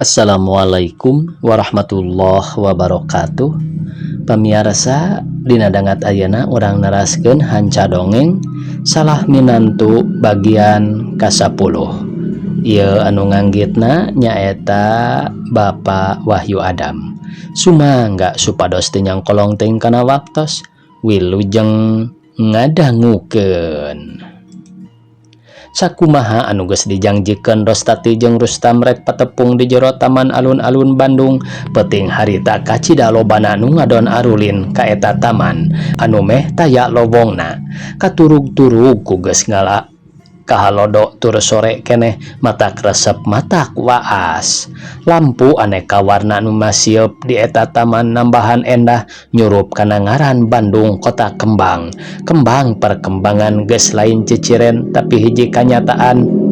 Assalamualaikum warahmatullahi wabarakatuh. Pamiarsa, dina dangat ayeuna urang neraskeun hanca dongeng Salah Minantu bagian ka-10. Ieu anu nganggitna nyaeta Bapak Wahyu Adam. Sumangga supados teu nyangkolong teuing kana waktos. Wilujeng ngadangukeun. Sakumaha anu geus dijangjikeun, Rostati jeung Rustam rek patepung di jero taman alun-alun Bandung. Peuting harita kacida lobana nu ngadon arulin ka eta taman anu meh taya lowongna. Katurug-turug ku geus ngala kahalodo tur sore keneh, matak resep matak waas. Lampu aneka warna nu masieub di eta taman nambahan endah, nyurup kana ngaran Bandung Kota Kembang. Kembang perkembangan geus lain ciciren, tapi hiji kanyataan: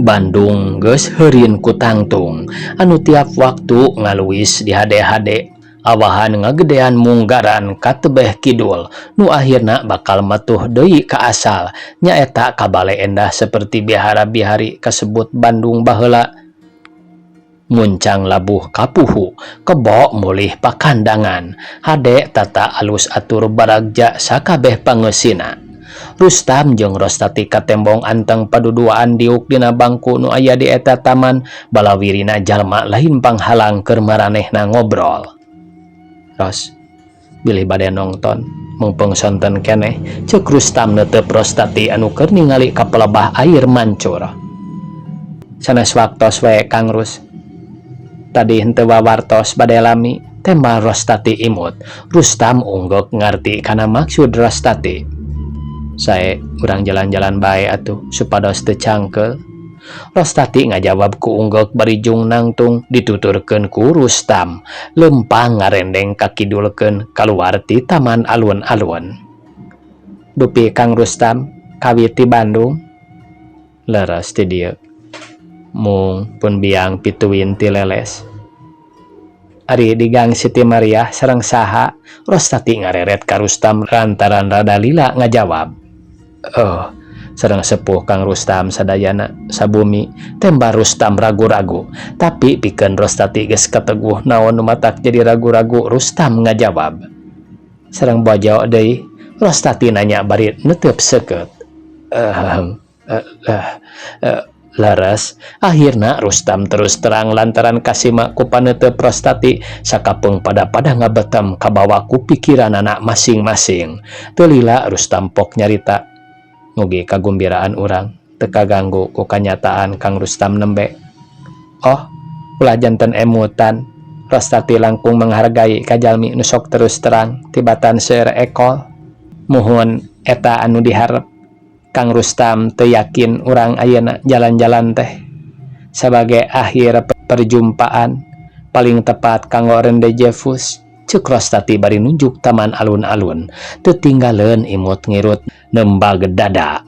Bandung geus heurin ku tangtung anu tiap waktu ngaluis dihade-hade, awahan ngagedean munggaran ka tebeh kidul nu akhirna bakal matuh deui ka asal, nyaeta ka bale endah seperti bihara-bihari kasebut Bandung baheula. Muncang labuh kapuhu, kebo mulih pakandangan, hade tata alus atur baragja sakabeh pangeusina. Rustam jeung Rostati katembong anteng paduduaan diuk dina bangku nu aya di eta taman. Balawirina jalma lain panghalang keur maranehna ngobrol. "Ros, bilih bade nongton mumpung sonten keneh," ceuk Rustam neuteup Rostati anu keur ningali ka pelebah air mancur. "Sanes waktos we, Kang Rus. Tadi henteu wawartos bade lami," tembal Rostati imut. Rustam unggeuk ngarti kana maksud Rostati. "Sae urang jalan-jalan bae atuh supados teu cangkeul," Rostati ngajawab ku unggeuk bari jung nangtung, dituturkeun ku Rustam. Leumpang ngarendeng kakidulkeun kaluar ti taman alun-alun. "Dupi Kang Rustam kawit ti Bandung?" "Leres, ti dieu mung pun biang pituin ti Leles." "Ari di Gang Siti Mariah sareng saha?" Rostati ngareret ka Rustam lantaran rada lila ngajawab. "Oh, sareng sepuh Kang Rustam, sadayana sabumi," tembal Rustam ragu-ragu. Tapi pikeun Rostati geus kateguh naon nu matak jadi ragu-ragu Rustam ngajawab. "Sareng bojo deui?" Rostati nanya bari neuteup seukeut. "Leres," akhirna Rustam terus terang lantaran kasima ku paneuteub Rostati. Sakapeung pada-pada ngabetem kabawa ku pikiranana masing-masing. Teu lila Rustam pok nyarita. "Mugi kagumbiraan urang teu kaganggu ku kanyataan Kang Rustam nembe." "Oh, ulah janten emutan." Rostati langkung menghargai ka jalmi nu sok terus terang tibatan seueur ekol. "Muhun, eta anu diharep. Kang Rustam teu yakin urang ayeuna jalan-jalan teh sabagai akhir perjumpaan paling tepat kanggo rendezvous," ceuk Rostati bari nunjuk taman alun-alun. Teu tinggaleun imut ngirut nembag dada.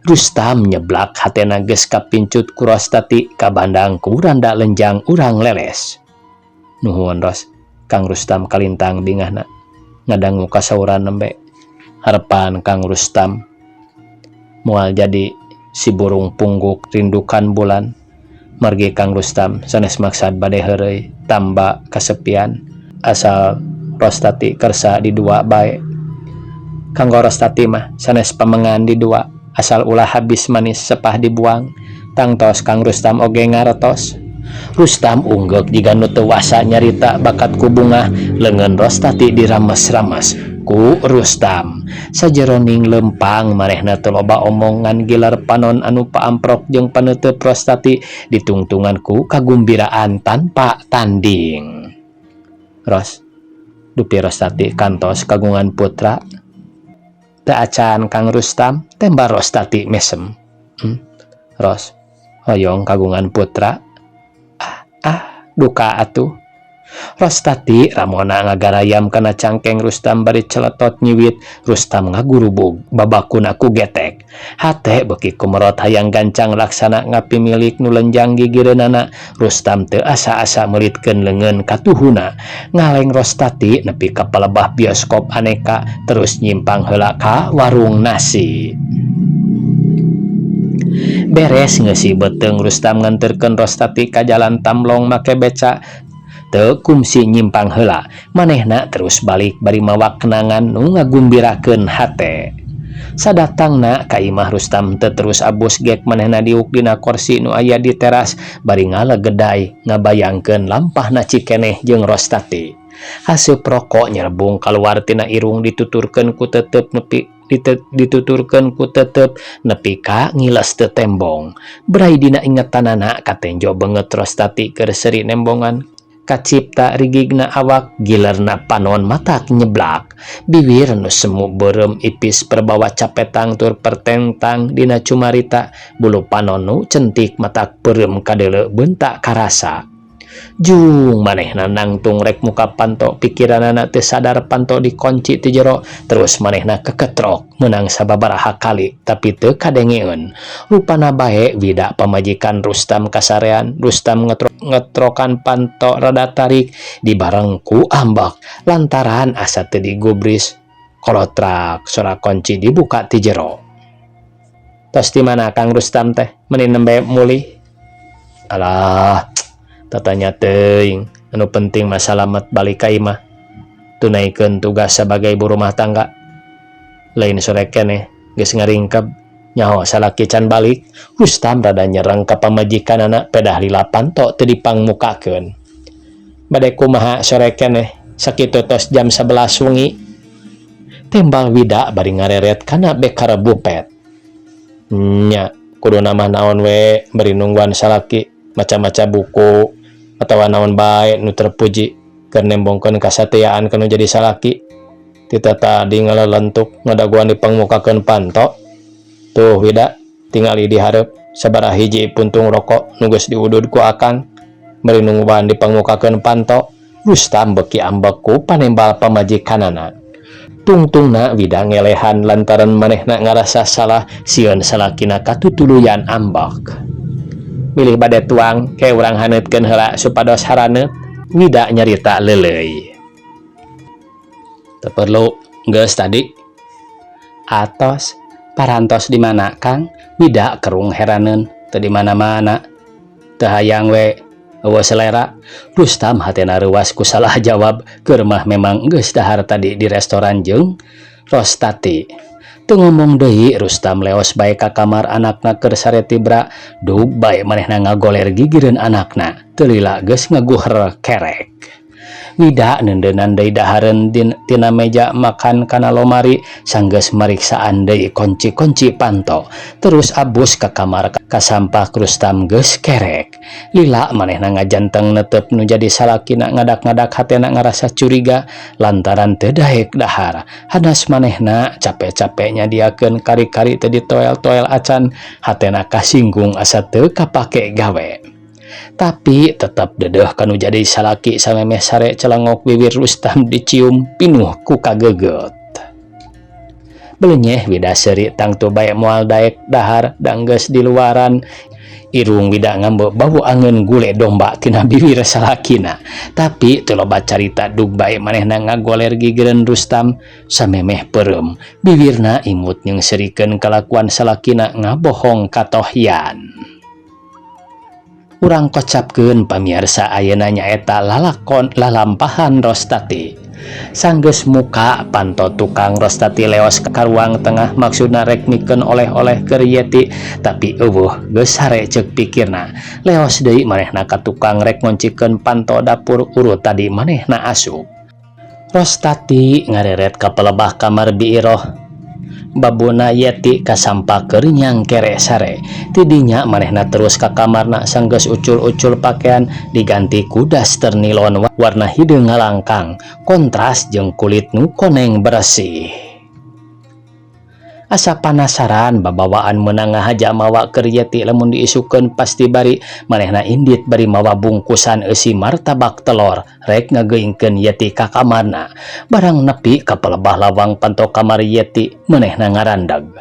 Rustam nyeblak, hatena geus kapincut ku Rostati, kabandang ku randa lenjang urang Leles. "Nuhun, Ros." Kang Rustam kalintang bingahna ngadangu kasauran nembe. "Harepan Kang Rustam moal jadi si burung pungguk rindukan bulan, margi Kang Rustam sanes maksad bade heureuy tamba kasepian, asal Rostati kersa didua bae. Kanggo Rostati mah sanes pamengan didua, asal ulah habis manis sepah dibuang. Tangtos Kang Rustam oge ngartos." Rustam unggeuk jiga nu teu wasa nyarita bakat ku bungah. Leungeun Rostati dirames-rames ku Rustam. Sajeroning lempang manehna teu loba omongan, gilar panon anu paamprok jeung paneuteub Rostati ditungtungan ku kagumbiraan tanpa tanding. "Ros, dupi Rostati kantos kagungan putra?" "Teu acan, Kang Rustam," tembal Rostati mesem. Ros, hoyong kagungan putra?" "Ah, ah, duka atuh." Rostati ramona ngagarayam kana cangkeng Rustam bari celetot nyiwit. Rustam ngagurubug babakuna ku getek. Hate beuki kumerot hayang gancang laksana ngapimilik nu lenjang gigireunana. Rustam teu asa-asa meulitkeun leungeun katuhuna, ngaleng Rostati nepi ka palebah bioskop aneka, terus nyimpang heula ka warung nasi. Beres ngeusi beuteung, Rustam nganterkeun Rostati ka jalan Tamblong make beca. Teu kungsi nyimpang heula, manehna terus balik bari mawa kenangan nu ngagumbirakeun hate. Sadatangna ka imah, Rustam teu terus abus gek. Manehna diuk dina korsi nu aya di teras bari ngalegeday ngabayangkeun lampahna Cikeneh jeung Rostati. Haseup rokok nyerbung kaluar tina irung dituturkeun ku tetep nepi ka ngiles teu tembong. Berai dina ingetanana katenjo beungeut Rostati keur seuri nembongan. Kacipta rigigna awak, gilerna panon matak nyeblak. Biwir nu semu beureum ipis perbawa capetang tur pertentang dina cumarita. Bulu panon nu centik matak peureum kadeuleu beunta karasa. Jung manehna nangtung rek muka panto, pikiranana teu sadar panto dikunci ti jero. Terus manehna keketrok meunang sababaraha kali, tapi teu kadengeun. Rupana bae Wida, pamajikan Rustam, kasarean. Rustam ngetrokan panto rada tarik dibareng ku ambek lantaran asa teu digubris. Kolotrak, sora kunci dibuka ti jero. "Tos di mana Kang Rustam teh? Meni nembe mulih?" "Alah, tatanya teuing, anu penting mah salamet balik ka imah. Tunaikeun tugas sebagai ibu rumah tangga. Lain sore keneh geus ngaringkeb, nyaho salaki can balik." Rustam rada nyereng ka pamajikanana, pedah lila panto teu dipangmukakeun. "Bade kumaha sore keneh, sakitu tos jam 11 wengi?" tembal Wida bari ngareret kana bekara bupet. "Nya, kuduna mah naon we bari nungguan salaki, maca-maca buku atawa naon bae nu terpuji keur nembongkeun kasatiaan kanu jadi salaki. Tita tadi ngalelentuk ngadaguan dipangmukakeun panto. Tuh Wida, tingali di hareup sabaraha hiji puntung rokok nu geus diudud ku akang bari nungguan dipangmukakeun panto." Rustam beuki ambek ku panembal pamajikanana. Tungtungna Wida ngelehan lantaran manehna ngarasa salah, sieun salakina katutuluyan ambek. "Bilih bade tuang, ke urang haneutkeun heula supados haraneut," Wida nyarita leuleuy. "Teu perlu, geus tadi." "Atos parantos di mana, Kang?" Wida kerung heraneun. "Teu di mana-mana." "Teu hayang we, euweuh selera." Rustam hatena reuwas ku salah jawab, keur mah memang geus dahar tadi di restoran jeung Rostati. Teu ngomong deui, Rustam leos bae ka kamar anakna keur sare tibra. Dug bae manehna ngagoler gigireun anakna, teu lila geus ngaguher kerek. Wida neundeunan deui dahareun tina meja makan kana lomari, sanggeus mariksaan deui kunci-kunci panto. Terus abus ka kamar, kasampak Rustam geus kerek. Lila manehna ngajanteng netep nu jadi salakina, ngadak-ngadak hatena ngarasa curiga lantaran teu daek dahar. Hanas manehna capek-capek nyadiakeun, kari-kari teu ditoel-toel acan. Hatena kasinggung asa teu kapake gawe. Tapi tetap dedeh kanu jadi salaki. Samemeh sare, celengok bibir Rustam dicium pinuh ku kageget. Belenyeh Wida seuri, tangtu bae moal daek dahar danggeus di luaran. Irung Wida ngambeu bau angeun gule domba tina bibir salakina. Tapi teu loba carita, dug bae manehna ngagoler gigireun Rustam samemeh peureum. Bibirna imut nyeungseurikeun kalakuan salakina ngabohong katohyan. Urang kocapkeun, pamiarsa, ayeuna nyaeta lalakon lalampahan Rostati. Sanggeus muka panto tukang, Rostati leos ka ruang tengah, maksudna rek mikeun oleh-oleh keur Yeti, tapi euweuh, geus sare ceuk pikirna. Leos deui manehna ka tukang rek ngoncikeun panto dapur urut tadi manehna asup. Rostati ngareret ka pelebah kamar Biiroh. Babuna Yeti kasampak keur nyangkere sare. Tidinya manehna terus ka kamarna. Sanggeus ucul-ucul pakaian, diganti ku daster nilon warna hideung ngalangkang, kontras jeung kulit nu koneng bersih. Asa panasaran babawaan meunang ngahaja mawa keur Yeti, lamun diisukeun pasti bari. Manehna indit bari mawa bungkusan eusi martabak telor, rek ngageuingkeun Yeti ka kamarna. Barang nepi ka pelebah lawang panto kamar Yeti, manehna ngarandag.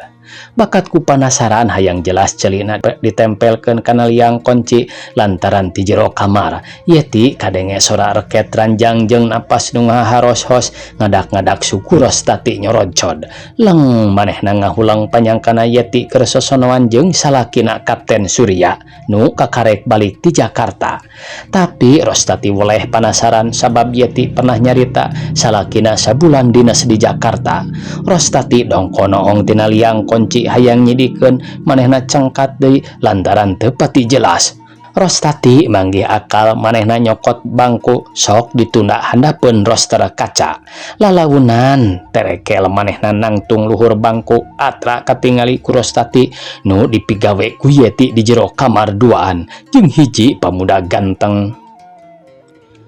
Bakat ku panasaran hayang jelas celikna ditempelkeun kana liang konci lantaran ti jero kamar Yeti kadenge sora reket ranjang jeung napas nu ngaharos-hos ngadak-ngadak suku Rostati nyoroncod. Leng manehna ngahulang panyangkana Yeti keur sosonoan jeung salakina Kapten Surya nu kakarek balik ti Jakarta. Tapi Rostati weleh panasaran sabab Yeti pernah nyarita salakina sabulan dinas di Jakarta. Rostati dongko noong tina liang konci hayang nyidikeun, manehna cengkat deui lantaran teu pati jelas. Rostati manggih akal, manehna nyokot bangku sok ditunda handapeun roster kaca. Lalaunan terekel manehna nangtung luhur bangku atra katingali ku Rostati nu dipigawe ku Yeti di jero kamar duaan jeung hiji pamuda ganteng.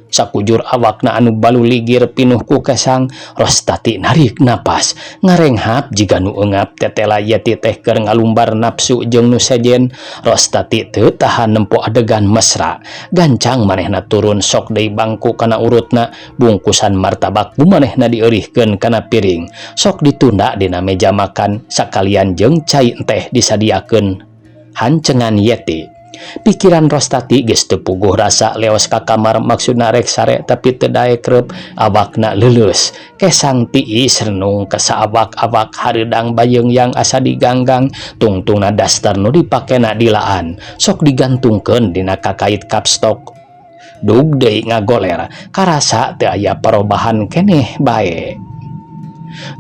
Sakujur awakna anu baluligir pinuh ku kesang. Rostati narik napas ngarenghap jiga nu eungap tetela Yeti teh keur ngalumbar nafsu jeung nu sejen. Rostati teu tahan nempo adegan mesra. Gancang manehna turun, sok deui bangku kana urutna, bungkusan martabak ku manehna dieurihkeun kana piring sok ditunda dina meja makan sakalian jeung cai teh disadiakeun hancengan Yeti. Pikiran Rostati geus teu puguh rasa leos ka kamar, maksudna rek sare tapi teu daek reup, awakna leuleus kesang tiis renung ka saawak-awak hareudang bayeungyang asa diganggang. Tungtungna daster nu dipakena dilaan sok digantungkeun dina kakait kapstok. Dug deui ngagoler, karasa teu aya parobahan keneh bae.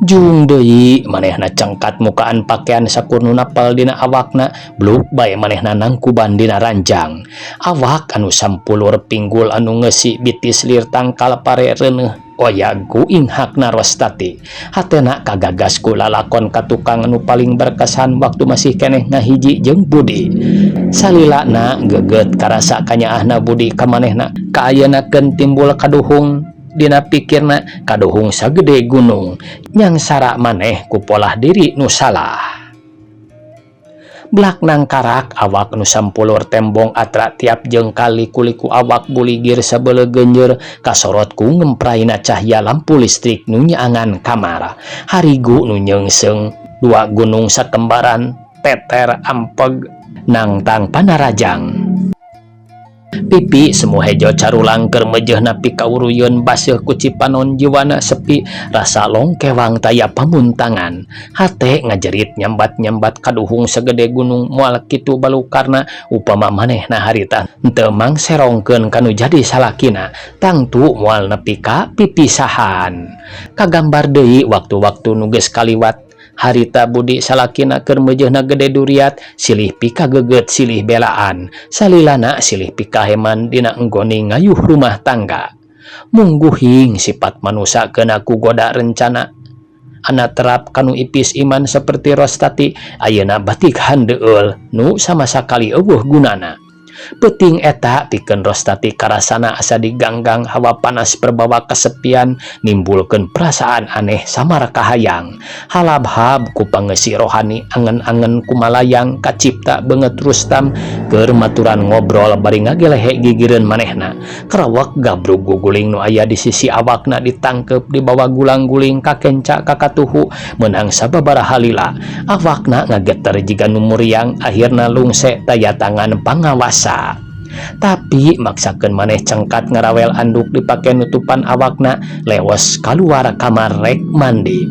Jung deui manehna cengkat mukaan pakaian sakur nu napel dina awakna, bluk bae manehna nangkuban dina ranjang. Awak anu sampulur, pinggul anu ngeusi, bitis lir tangkal pare reuneuh oyag ku inghakna Rostati. Hatena kagagas ku lalakon ka tukang anu paling berkesan waktu masih keneh ngahiji jeung Budi. Salilana geget karasa kanyaahna Budi ka manehna. Kaayeunakeun timbul kaduhung dina pikirna, kaduhung sagede gunung. Nyangsara maneh ku polah diri nu salah. Blak nangkarak awak nu sampulur tembong atra tiap jengkal liku-liku awak buligir sabeuleuh genjer kasorot ku ngempraina cahya lampu listrik nu nyaangan kamar. Harigu nu nyeungseung dua gunung sakembaran teter ampeg nangtang panarajang. Pipi semu hejo carulang keur meujeuhna pikauruyeun baseuh ku cipanon, jiwana sepi rasa longkewang taya pamuntangan. Hate ngajerit nyambat-nyambat kaduhung sagede gunung moal kitu balukarna upama manehna harita henteu mangserongkeun kanu jadi salakina, tangtu moal nepi ka pipisahan. Kagambar deui waktu-waktu nu geus kaliwat harita Budi salakina keur meujeuhna gede duriat, silih pikageget, silih belaan, salilana silih pikaheman dina enggone ngayuh rumah tangga. Mungguhing sifat manusa keuna ku goda rencana ana terap kanu ipis iman seperti Rostati ayeuna batik handeueul nu sama sakali euweuh gunana. Peuting eta pikeun Rostati karasana asa diganggang hawa panas perbawa kesepian nimbulkeun perasaan aneh samar kahayang. Halabhab ku pangeusi rohani, angen-angen kumalayang kacipta beungeut Rustam keur maturan ngobrol bari ngagelehe gigireun manehna. Kerawak gabrug guguling nu aya di sisi awakna ditangkep, dibawa gulang-guling kakenca kakatuhu meunang sababaraha lila. Awakna ngageter jiga nu muriang, akhirna lungse taya tangan pangawasa. Tapi maksakeun maneh cengkat ngarawel anduk dipake nutupan awakna lewes kaluar kamar rek mandi.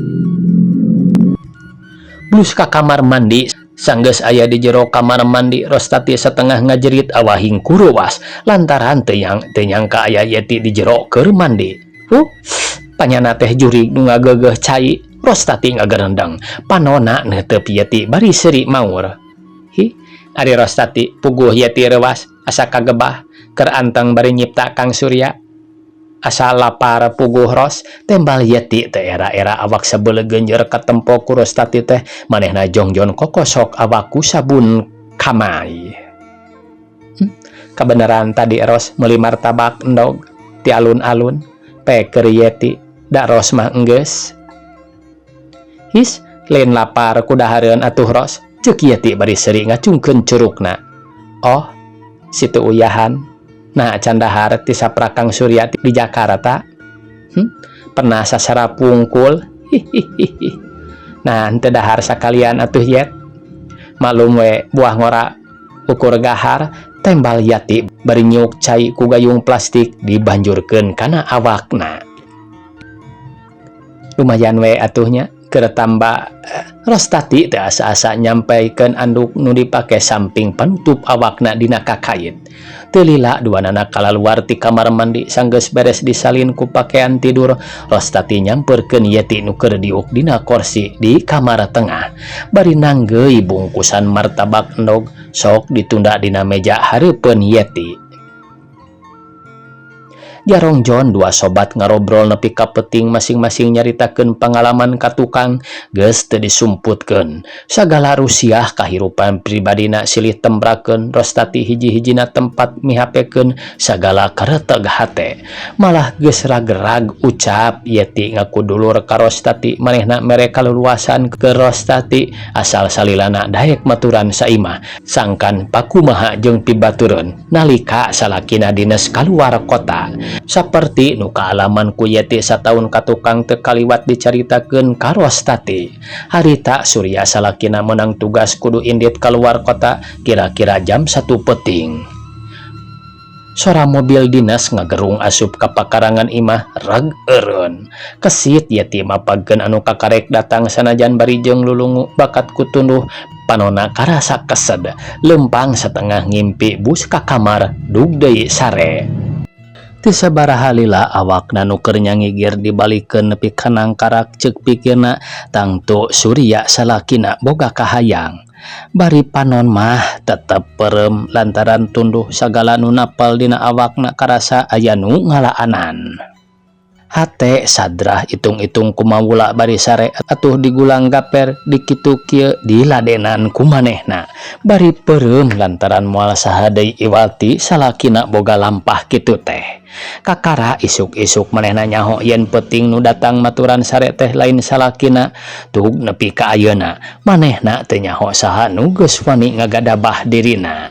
Blus ka kamar mandi. Sanggeus aya di jero kamar mandi, Rostati setengah ngajerit awahing kuruwas lantaran teu teu nyangka aya Yeti di jero keur mandi. Panyana teh jurig nu ngageugeuh cai. Rostati ngagerendeng, panona neuteup Yeti bari seuri maur. Hi, ari Rostati puguh Yeti reuwas asa kagebah keur anteng bari nyipta Kang Surya. "Asa lapar puguh, Ros," tembal Yeti teu era-era awak sabeuleuh genjer katempo ku Rostati teh manehna jongjon kokosok awak ku sabun kamai. "Kabeneran tadi Ros meuli martabak endog ti alun-alun," peker Yeti, "da Ros mah enggeus." "His, lain lapar ku dahareun atuh, Ros," ceuk Yeti bari seuri ngacungkeun curukna. "Oh, situ uyahan. Nah, can dahar ti saprak Kang Surya di Jakarta? Pernah sasarap wungkul? Hihihi." Nah, henteu dahar sakalian atuh, Yet. Maklum we, buah ngora ukur gahar, tembal Yati bari nyiuk cai ku gayung plastik dibanjurkeun kana awakna. Lumayan we atuh nya, keur tambah. Rostati teu asa-asa nyampaikeun anduk nu dipake samping panutup awakna dina kakait. Teu lila duanana kalaluar ti kamar mandi sanggeus beres disalin ku pakaian tidur. Rostati nyamperkeun Yeti nu keur diuk dina korsi di kamar tengah bari nanggeui bungkusan martabak endog sok ditunda dina meja hareupeun Yeti. Jarongjon dua sobat ngarobrol nepi ka peuting, masing-masing nyaritakeun pangalaman ka tukang. Geus teu disumputkeun, sagala rusiah kahirupan pribadina silih tembrakeun. Rostati hiji-hijina tempat mihapekeun sagala kareteg hate. Malah geus ragrag ucap Yeti ngaku dulur ka Rostati. Manehna mere kaluluasan ke Rostati asal salilana daek maturan saimah, sangkan pakumaha jeung pibatureun nalika salakina dines kaluar kota. Saperti nu kaalaman ku Yeti sataun ka tukang teu kaliwat dicaritakeun ka Rostati. Harita Surya salakina menang tugas kudu indit keluar kota kira-kira jam 1 peuting. Sora mobil dinas ngagerung asup ka pakarangan imah, reg eureun. Kesit Yeti mapagkeun anu kakarek datang sanajan bari jeung lulungu bakat ku tunduh panona karasa kesed. Lempang satengah ngimpi bus ka kamar, dug deui sare. Teu sabaraha lila awakna nu keur nyangigir dibalikeun nepi ka nangkarak. Ceuk pikirna, tangtu Surya salakina boga kahayang. Bari panon mah tetep peureum lantaran tunduh, sagala nu napel dina awakna karasa aya nu ngalaanan. Hate sadrah itung-itung kumawula bari sare atuh digulang gaper dikitu kieu diladenan ku manehna bari peureum lantaran moal saha deui iwal ti salakina boga lampah kitu teh. Kakara isuk-isuk manehna nyaho yen peuting nu datang maturan sare teh lain salakina. Tug nepi ka ayeuna manehna teu nyaho saha nu geus wani ngagadabah dirina.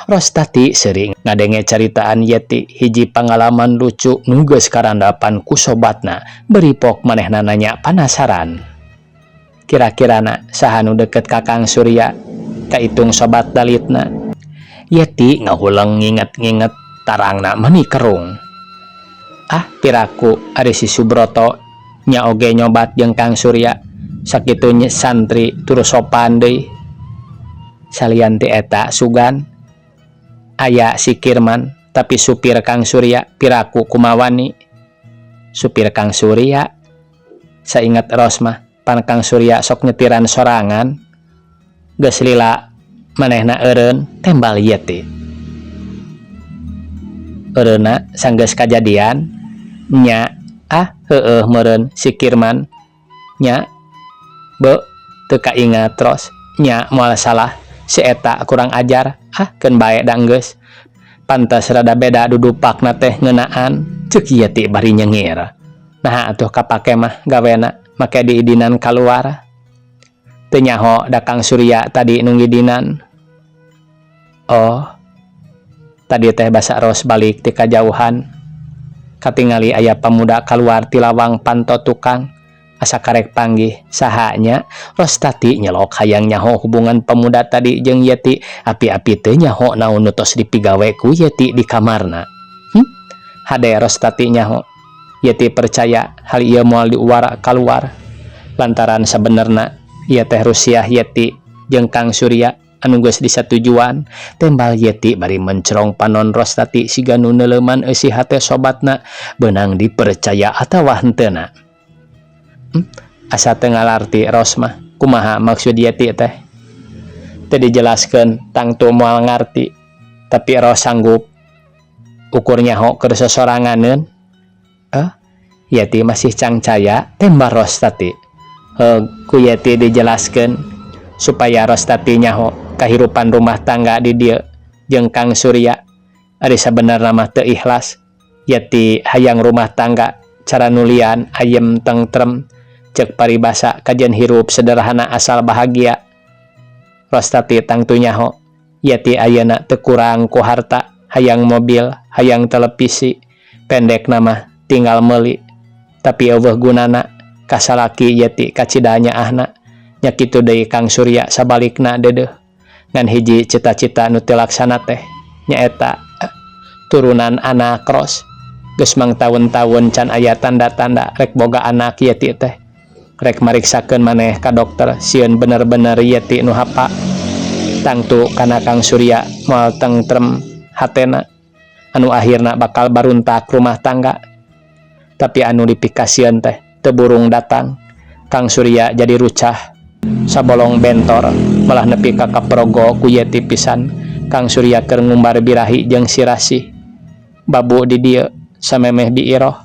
Rostati sering ngadenge caritaan Yeti, hiji pangalaman lucu nu geus karandapan ku sobatna. Beri pok manehna nanya panasaran, "Kira-kirana saha nu deket ka Kang Surya kaitung sobat dalitna?" Yeti ngahuleng nginget-nginget, tarangna mani kerung. "Ah, piraku ari si Subroto nya oge nyobat jeung Kang Surya, sakitu santri turus sopan deui. Salian ti eta sugan aya si Kirman, tapi supir Kang Surya, piraku kumawani." "Supir Kang Surya? Saingat Ros mah pan Kang Surya sok nyetiran sorangan." "Geus lila manehna eureun," tembal Yeti. "Eureunna sanggeus kajadian nya." "Ah, heueuh meureun si Kirman nya, be teu kaingat Ros nya. Moal salah si eta kurang ajar. Ah, keun bae da geus pantas rada beda dudupakna teh ngeunaan," ceuk Yeti bari nyengir. "Nah, atuh kapake mah gawena make diidinan kaluar. Teu nyaho da Kang Surya tadi nu ngidinan." "Oh, tadi teh basa Ros balik ti kajauhan katingali aya pamuda kaluar ti lawang panto tukang, asa karek panggih. Saha nya?" Rostati nyelok hayang nyaho hubungan pemuda tadi jeung Yeti, api-api teu nyaho naon nu tos dipigawe ku Yeti di kamarna. Hade Rostati nyaho. Yeti percaya hal ieu moal diuara kaluar lantaran sabenerna ieu teh rusiah Yeti jeung Kang Surya anu geus disatujuan, tembal Yeti bari mencrong panon Rostati siga nu neuleuman eusi hate sobatna beunang dipercaya atawa henteuna. Asa teu ngalarti Ros mah kumaha maksud Yeti teh. Teu dijelaskeun tangtu moal ngarti, tapi Ros sanggup ukur nyaho keur sosoranganeun. "Eh, Yeti masih cangcaya," tembal Rostati. Heug ku Yeti dijelaskeun supaya Rostati nyaho kahirupan rumah tangga di dieu jeung Kang Surya ari sabenerna mah teu ikhlas. Yeti hayang rumah tangga cara nulian ayem tentrem, ceuk paribasa kajen hirup sederhana asal bahagia. Rostati tangtu nyaho Yeti ayeuna teu kurang ku harta, hayang mobil, hayang televisi, pendekna mah tinggal meuli, tapi euweuh gunana. Ka salaki Yeti kacida nyaahna, nya kitu deui Kang Surya sabalikna deudeuh. Ngan hiji cita-cita nu teu laksana teh nyaeta turunan anak Ros. Geus mangtaun-taun can aya tanda-tanda rek boga anak Yeti teh. Rek mariksakeun maneh ka dokter sieun bener-bener Yeti nu hapa. Tangtu kana Kang Surya moal tengtrem hatena anu akhirna bakal baruntak rumah tangga. Tapi anu dipikasieun teh teu burung datang. Kang Surya jadi rucah sabolong bentor malah nepi ka kaprogo ku Yeti pisan. Kang Surya keur ngumbar birahi jeung si Rasih. Babu di dieu samemeh biiroh.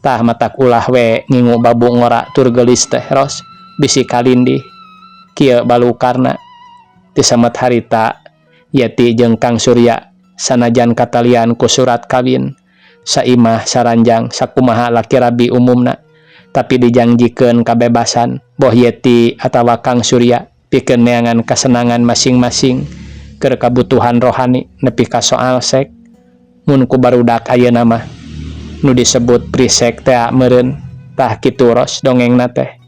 Tah matak ulah we ngingu babu ngora tur geulis teh Ros bisi kalindih. Kieu balukarna ti samet harita Yeti jeung Kang Surya sanajan katalian ku surat kawin saimah saranjang sakumaha laki rabi umumna tapi dijangjikeun kabebasan boh Yeti atawa Kang Surya pikeun neangan kasenangan masing-masing keur kabutuhan rohani nepi ka soal seks. Mun ku barudak ayeuna mah nu disebut free sex tea meureun. Tah kitu Ros dongengna teh.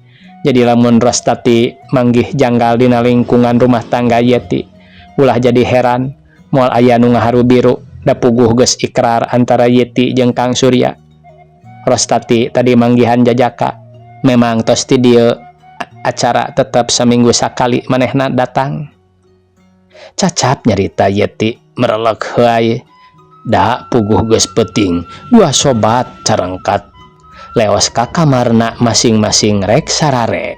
Jadi lamun Rostati manggih janggal dina lingkungan rumah tangga Yeti ulah jadi heran, moal aya nu ngaharu biru da puguh geus ikrar antara Yeti jeung Kang Surya. Rostati tadi manggihan jajaka memang tos ti dieu acara tetep saminggu sakali manehna datang. Cacap nyarita Yeti merelek heuay da puguh geus peuting. Dua sobat carengkat leos ka kamarna masing-masing rek sarare.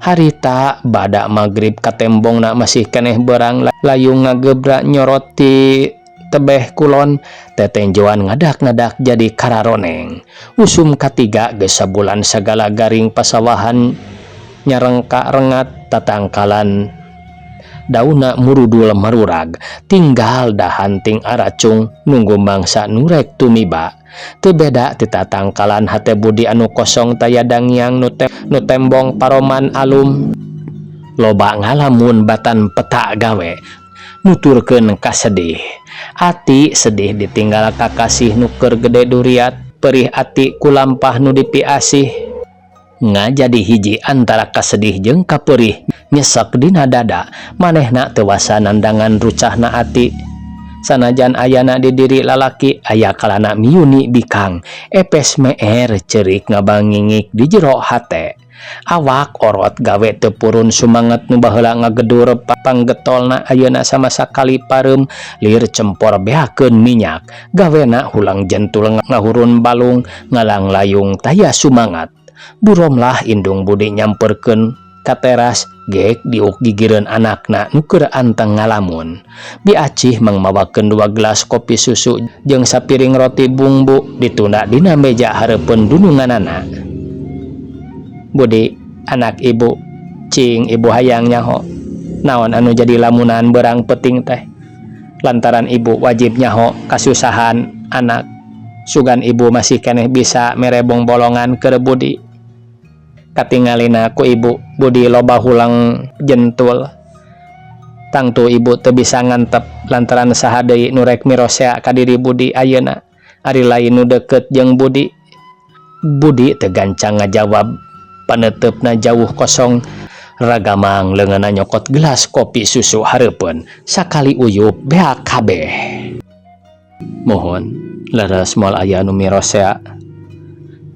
Harita bada magrib katembongna masih keneh beurang layung ngagebra nyorot ti tebeh kulon tetenjoan ngadak-ngadak jadi kararoneng. Usum katiga geus sabulan sagala garing pasawahan nyarengka rengat tatangkalan daunna murudul marurag tinggal dahan ting aracung nunggu mangsa nu rek tumiba. Teu beda ti tatangkalan hate Budi anu kosong taya dangiang nu tembong paroman alum loba ngalamun batan peta gawe nuturkeun kasedih ati sedih ditinggal kakasih nu keur gede duriat perih ati kulampah nu dipiasih ngajadi hiji antara kasedih jeung kaperih nyesek dina dada manehna teu wasa nandangan rucahna ati sanajan ayana di diri lalaki aya kalana miyuni bikang epes meher cerik ngabangingik di jero hate. Awak orot gawe teu purun sumanget nu baheula ngagedur panggetolna ayeuna sama sakali pareum lir cempor beakeun minyak gawena hulang jentul ngahurun balung ngalang layung taya sumangat. Buromlah indung Budi nyamperkeun ka teras gek diuk gigireun anakna nu keur anteng ngalamun. Bi Acih mangmawakeun dua gelas kopi susu jeung sapiring roti bumbu ditunda dina meja hareupeun dununganana. Budi, anak ibu, cing ibu hayang nyaho naon anu jadi lamunan berang peuting teh lantaran ibu wajib nyaho kasusahan anak sugan ibu masih keneh bisa mere bongbolongan keur Budi. Katingalina ku ibu Budi loba hulang jentul tangtu ibu teu bisa ngantep lantaran saha deui nu rek mirosea ka diri Budi ayeuna ari lain nu deukeut jeung Budi. Budi teu gancang ngajawab paneuteup jauh kosong ragamang leungeunna nyokot gelas kopi susu hareupeun sakali uyup beak kabeh. Mohon leres moal aya nu mirosea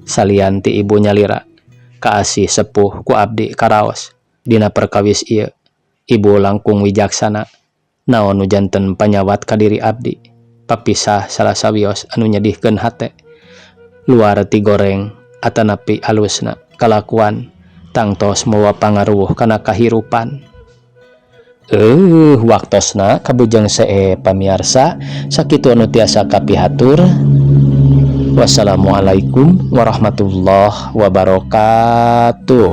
salian ti ibu nyalira kaasih sepuh ku abdi karaos dina perkawis ieu ibu langkung wijaksana naon nu janten panyawat ka diri abdi papisah salah sawios anu nyedihkeun hate luar ti goreng atanapi alusna kalakuan tangtos mawa pangaruh kana kahirupan. Waktosna kabujeng see pamiarsa sakitu anu tiasa kapihatur. Wassalamualaikum warahmatullahi wabarakatuh.